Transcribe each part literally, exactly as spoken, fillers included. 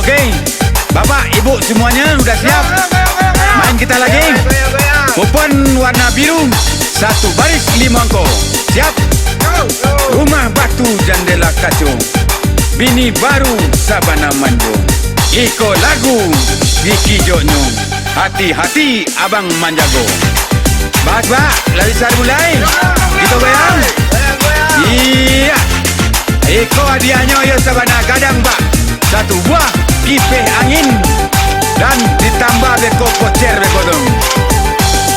Oke, Bapak, Ibu semuanya udah siap? Main kita lagi. Kupon warna biru, satu baris limo angko. Siap? Rumah batu jandela kaco, bini baru sabana manjo. Iko lagu dikijoknyo, hati-hati abang manjago. Bak, bak, lah bisa dimulai. Kito goyang. Iya. Iko hadiahnyo yo sabana gadang, Pak. Satu buah kipeh angin. Dan ditambah beko kocer beko tu.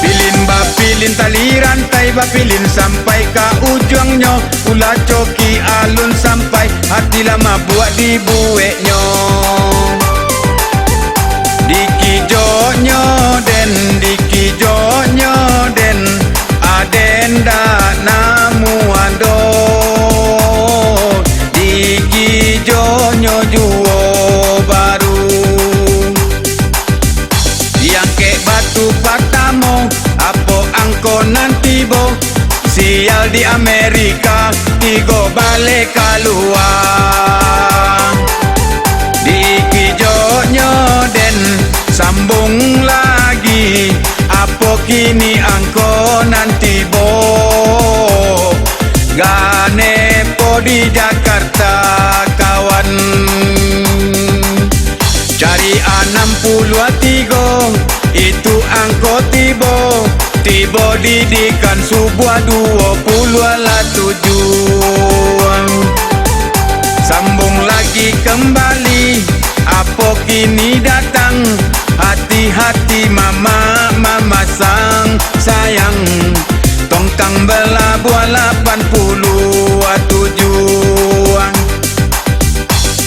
Pilin bapilin tali rantai bapilin sampai ka ujuangnyo. Ulah coki alun sampai hati lah mabuak dibueknyo. Dikijoknyo den, dikijoknyo den, aden dak namuah doh. Dikijoknyo juo baru. Diangkek batu patamo, apo angko nan tibo? Sial di Amerika, tigo baleh kalua. Dikijoknyo den, sambung lagi, apo kini angko nan tibo? Ganepo di Jakarta, kawan. Cari anam puluah tigo, itu angko tibo. Tibo didikan subuah duo puluah lah tujuh. Sambung lagi kembali, apo kini datang? Hati-hati mamak mamasang, sayang. Tongkang balabuah lapan puluah tujuh.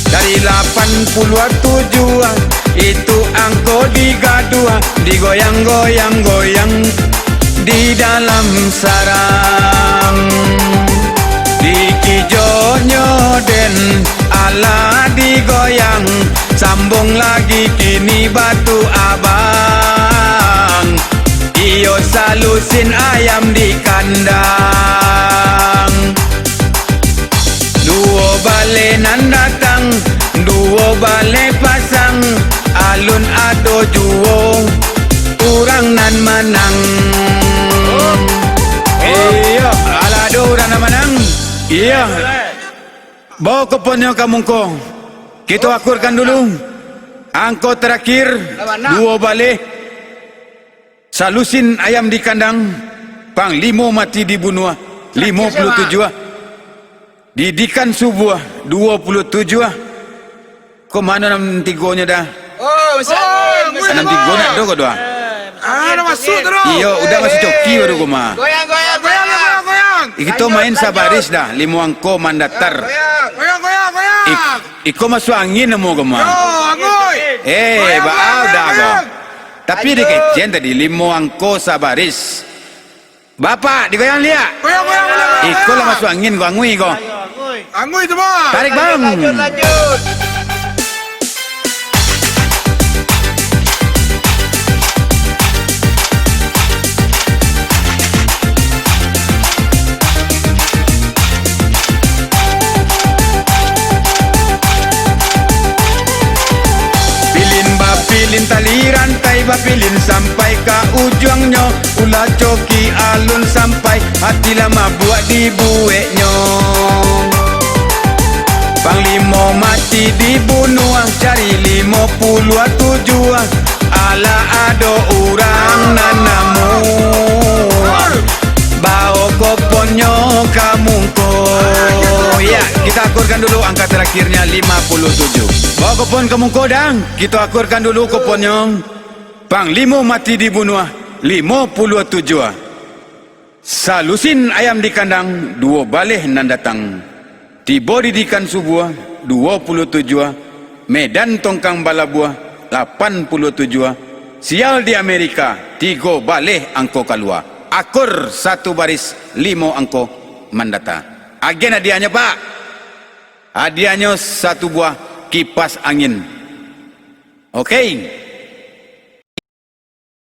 Dari lapan puluah tujuh, itu angko digaduah, digoyang-goyang-goyang di dalam sarang. Dikijoknyo den, alah digoyang, sambung lagi kini batu abang. Iyo salusin ayam di kandang. Duo baleh nan datang, duo baleh pasang, alun ado juo urang nan manang. Iyo, alah ado urang nan manang. Iyo. Bao kuponnyo ka mungko. Kito akurkan dulu. Angko tarakhir, duo baleh. Salusin ayam di kandang, panglimo mati dibunuah, limo puluah tujuah. Didikan subuah, duo puluah tujuah. Ko mano nan tigonyo dah? Oh, Ustaz. Nan tigo nak do ko doh? Ah, nak masuk tu, doh. Iyo, udah masuk coki baru ko mah. Goyang, goyang, goyang, goyang, goyang. Kito main sabaris dah, limo angko mandatar. Goyang, goyang, goyang. Ik-, iko masuk angin namo ko mah. Yo, angui. Eh, goyang, baa goyang, udah ko. Goyang. Tapi dikecekan tadi, limo angko sabaris. Bapak, digoyang liak. Goyang, goyang, goyang, goyang. Iko lah masuk angin ko, angui ko. Angui tu, Bang. Tarik, Bang. Lanjut, lanjut, lanjut. Pilin bapilin tali rantai bapilin sampai ka ujuangnyo. Ulah coki alun sampai, hati lah mabuak dibueknyo. Panglimo mati dibunuah, cari limo puluah tujuah. Alah ado urang nan namuah. Bao koponnyo ka mungko. Ya, kita akurkan dulu angka terakhirnya lima puluh tujuh. Bao kopon ka mungko, dang. Kita akurkan dulu koponnyo. Panglimo mati dibunuah, limo puluah tujuah. Salusin ayam di kandang, duo baleh nan datang. Tibo didikan subuah, duo puluah tujuah. Medan tongkang balabuah, lapan puluah tujuah. Sial di Amerika, tigo baleh angko kalua. Akur satu baris, limo angko mandata. Agen hadiahnyo, Pak. Hadiahnyo satu buah kipas angin. Oke.